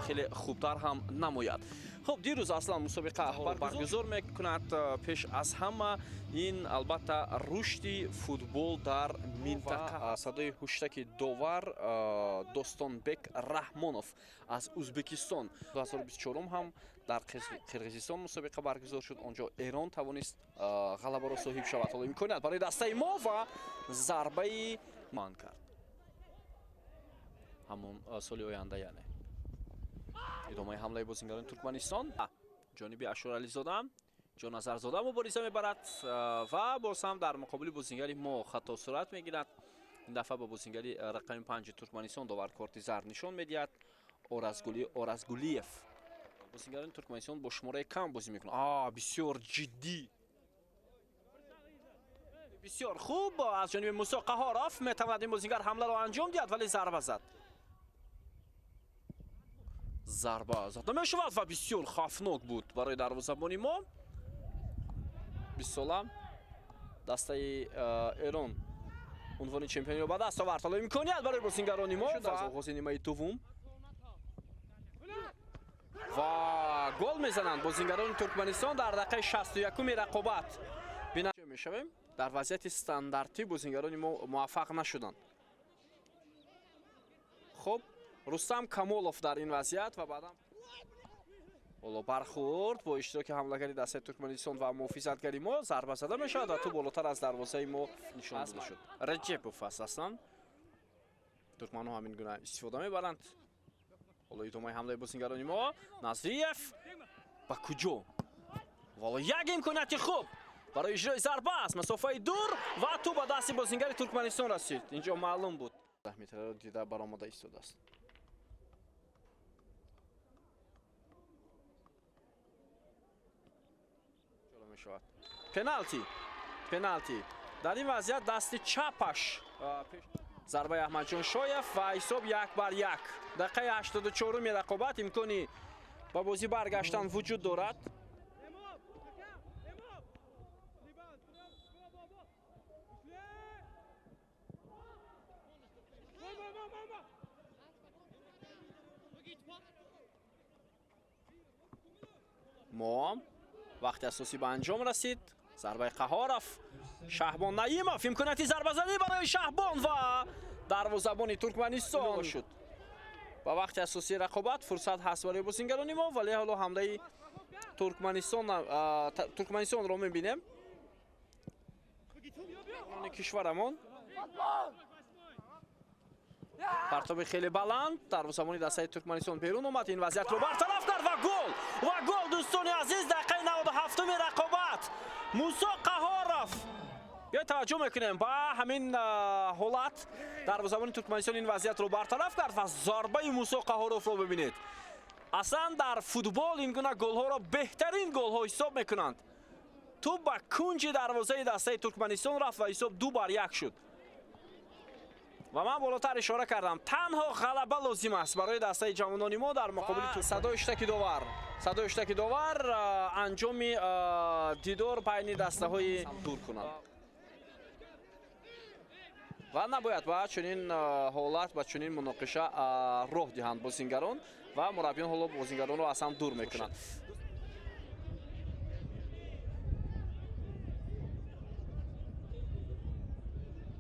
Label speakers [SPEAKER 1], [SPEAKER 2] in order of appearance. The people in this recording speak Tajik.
[SPEAKER 1] Хеле хубтар ҳам намояд. Хуб, дирӯз аслан мусобиқа баргузор мекунад. Пеш аз ҳама ин, албатта, рушди футбол дар минтақа. Садои ҳуштаки довар Достонбек Раҳмонов аз Узбекистон. 2024 ҳам дар Қирғизистон мусобиқа баргузор шуд. Он ҷо Эрон тавонист ғалабаро соҳиб шавад. Ҳоло имконият барои дастаи мо ва зарбаи ман кард ҳамон соли оянда, яъне идомаи ҳамлаи бозингарони Туркманистон. Ҷониби Ашурализода Ҷоназарзода мубориза мебарад ва боз ҳам дар муқобили бозингари мо хато сурат мегирад. Ин дафъа ба бозингари рақами 5 Туркманистон довар корти зард нишон медиҳад. Оразгулиев. Бозингарони Туркманистон бо шумораи кам бозӣ мекунанд. Бисёр ҷиддӣ, бисёр хуб аз ҷониби Мусо Қаҳоров. Метавонад ин бозингар ҳамларо анҷом диҳад, вале зарба зад. Зарба зада мешавад ва бисёр хавфнок буд барои дарвозабони мо. 20 сола дастаи Эрон унвони чемпиониро ба даст овард. Ҳоло имконият барои бозингарони мо аз оғози нимаи дуввум ва гол мезананд бозингарони Туркманистон дар дақиқаи 61-уми рақобат. Бина мешавем, дар вазъияти стандартӣ бозингарони мо муваффақ нашуданд. Хуб, Рустам Камолов дар ин вазъият ва баъдан ҳоло бархӯрд бо иштироки ҳамлагари дастаи Туркманистон ва муҳофизатгари мо. Зарба зада мешавад ва тӯб болотар аз дарвозаи мо нишон дода шуд. Раҷепов аст. Аслан туркманҳо ҳамин гуна истифода мебаранд. Ҳоло идомаи ҳамлаи бозингарони мо. Назриев ба куҷо? Ҳоло як имконияти хуб барои иҷрои зарба аст, масофаи дур, ва тӯб ба дасти бозингари Туркманистон расид. Инҷо маълум буд, метраро дида баромада истодааст. Мешавад пеналти, пеналти. Дар ин вазъият дасти чапаш зарбаи Аҳмадҷон Шоев ва ҳисоб 1-1. Дақиқаи 84-уми рақобат, имкони ба бозӣ баргаштан вуҷуд дорад. Мо вақти асосӣ ба анҷом расид. Зарбаи Қаҳоров, Шаҳбон Наимов, имконияти зарбазанӣ барои Шаҳбон ва дарвозабони Туркманистон шуд. Ба вақти асосии рақобат фурсат ҳаст барои бозингарони мо, вале ҳоло ҳамлаи Туркманистонро мебинем. Кишварамон партоби хеле баланд, дарвозабони дастаи Туркманистон берун омад, ин вазъиятро бартараф кард ва гол, ва гол, дӯстони азиз, дақиқаи 97-уми рақобат, Мусо Қаҳоров. Биёед, таваҷҷӯҳ мекунем ба ҳамин ҳолат. Дарвозабони Туркманистон ин вазъиятро бартараф кард ва зарбаи Мусо Қаҳоровро бибинед. Аслан дар футбол ин гуна голҳоро беҳтарин голҳо ҳисоб мекунанд. Тӯб ба кунҷи дарвозаи дастаи Туркманистон рафт ва ҳисоб 2-1 шуд. Ва ман болотар ишора кардам, танҳо ғалаба лозим аст барои дастаи ҷавонони мо дар муқобили. Садои ҳуштаки довар, садои ҳуштаки довар, анҷоми дидор байни дастаҳои дур кунанд ва набояд ба чунин ҳолат, ба чунин муноқиша роҳ диҳанд бозингарон ва мураббиён. Ҳоло бозингаронро аз ҳам дур мекунанд.